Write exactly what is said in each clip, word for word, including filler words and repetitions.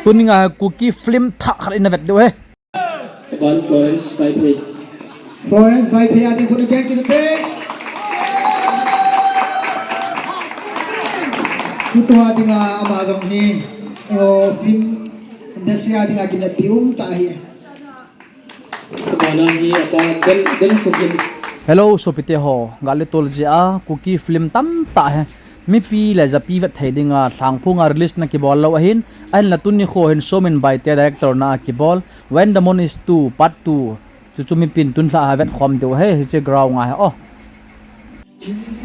Tuninga Kuki film thah khat ina vet diu ahi. Aban Florence Vaiphei. Florence Vaiphei a ding khut na beng kit u te. Tutua dinga ama jong hi, eh, film industry a dinga kineppi um tah ahi. Abana hi apa Dem, Dem Kukin. Hello, sopite ho. Gal le tol jeh a Kuki film tamtah hi mipi le japi vet thei dinga Lhangphunga release na kibol lou ahin, ahinla tuni kho hin Somin Baite director na a kibol When the Moon is Two Part Two. Chuchu mipin tunlhah a vet khom diu ahi, hiche ground a hi o.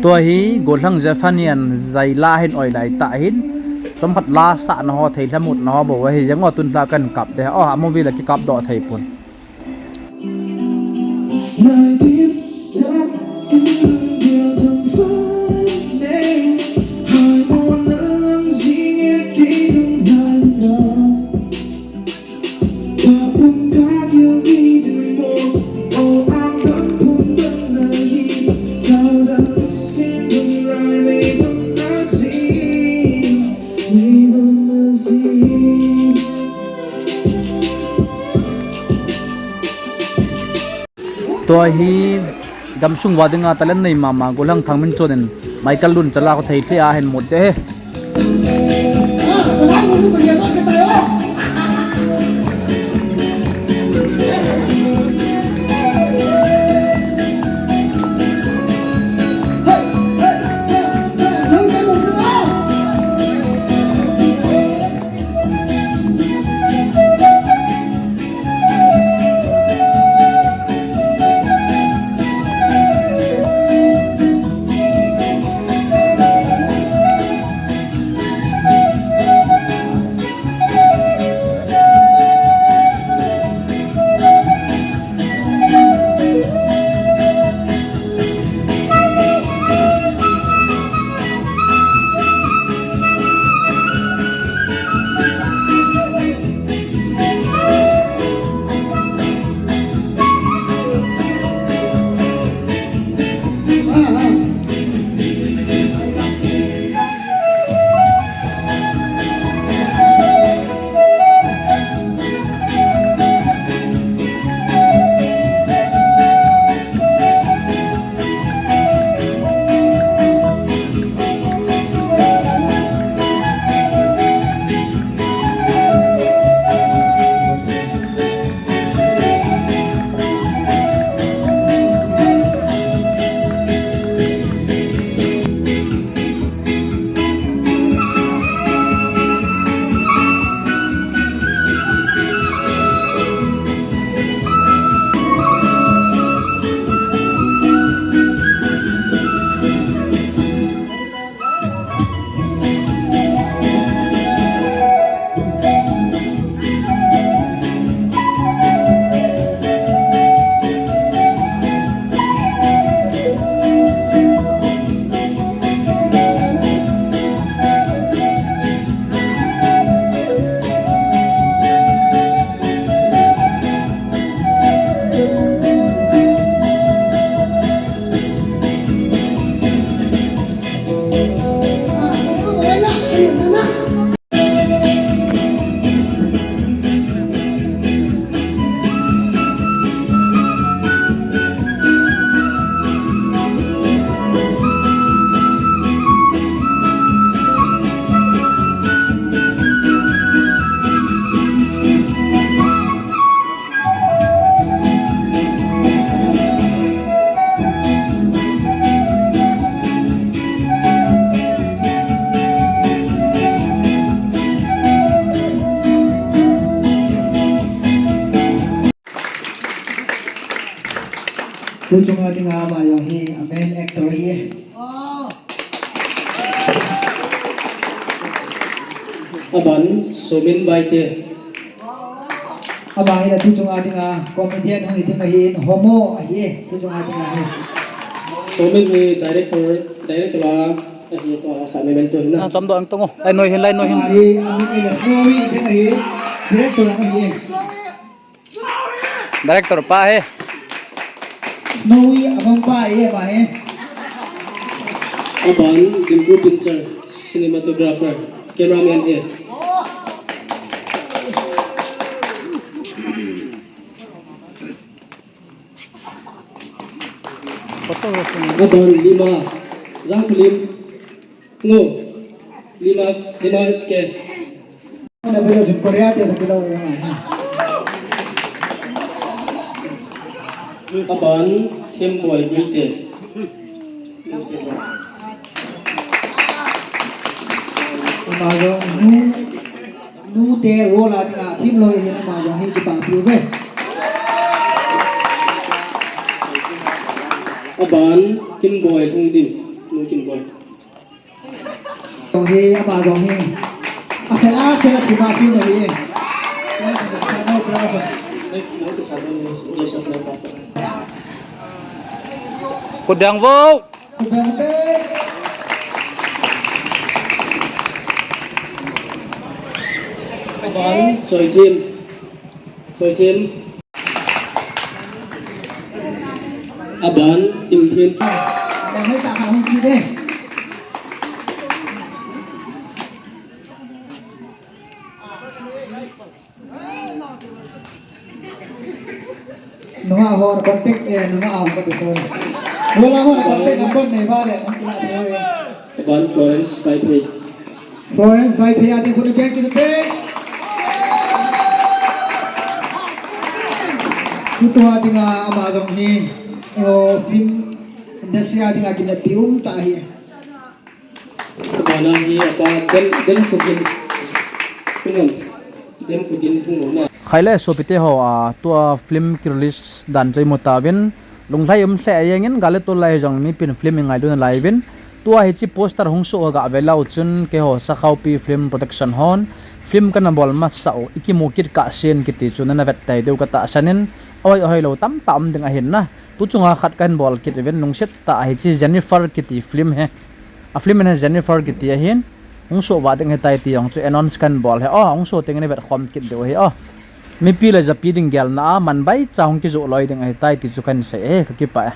Tua hi Gollhang Zephanian jaila hin oi lai tah hin. Chomkhat la sahna ho, theilhamutna ho bou ahi jeng o, tunlhah kan kap te. O, a movie la kikap doh thei pon. Tua hi gamsung uva dinga talent nei mama Gollhang Thangminchon in Michael Lun chala kho thei lheh a hin mut te hi. Tuchunga dinga ama jong hi a main actor ahi. Aban Somin Baite. Ama hi la tuchunga dinga comedian hung hi ding ahin, homo ahi, tuchunga dinga hi. Somin hi director, director a, ahi tua sa memento hina. Chom doh ang tung o. Lai noi hin, lai noi hin. Ama hi, ami kila Snowy ding ahi, director ahi. Director pa hi. Snowy abang pa hi, ama hi. Aban, Dimpu Pincher, cinematographer, cameraman hi. Aban Lima, Jangkholim, no, Lima, Lima H K. Korea te sa pilo. Aban Themboi Guite. Ama jong nu, nute role a dinga thim loi hin ama jong hi kipa piu ve. Aban Kinboi Lhungdim, nu Kinboi. Jong hi, ama jong hi. A khela khela kipa piu ve. Kudang vo. Aban, Choithim. Choithim. Aban, Timthim. Aban, hei ta kha hung ki de. Nunga hon contact, eh, nunga hon contact, sorry. Wala hon contact number nei ba le, nang kila thei e. Aban Florence Vaiphei. Florence Vaiphei a ding khut keng kit pe. Tutua dinga ama jong hi, eh, film industry a dinga kineppi um tah ahi. Abana hi apa Dem, Demkhogin. Tumon. Demkhogin Phungoma. Khai le sopite ho, a, tua film ki release dan chu imu tauvin, lunglhai um lheh jengin, gal le tol lai jong mipin film ingailutna lai uvin, tua hiche poster hung soh ga ve leu chun keiho Sakhaopi Film Production hon film kana bol masau, ikimu kit kah sen kiti chu nana vet tei diu katahsan in, ahoi ahoi lou tamtah um ding ahin na. Tu chunga khat kahin bol kit uvin, lungset tah a hiche Jennifer kiti film hi. A film hi Jennifer kiti ahin, hung soh va ding ahitai ti jong chu announce kahin bol ahi. O, hung soh teng in ivet khom kit diu ahi o. Mipi le japi ding gelna a man baicha hung kijoh loi ding ahitai ti chu kahin sei ahi, kakipah e.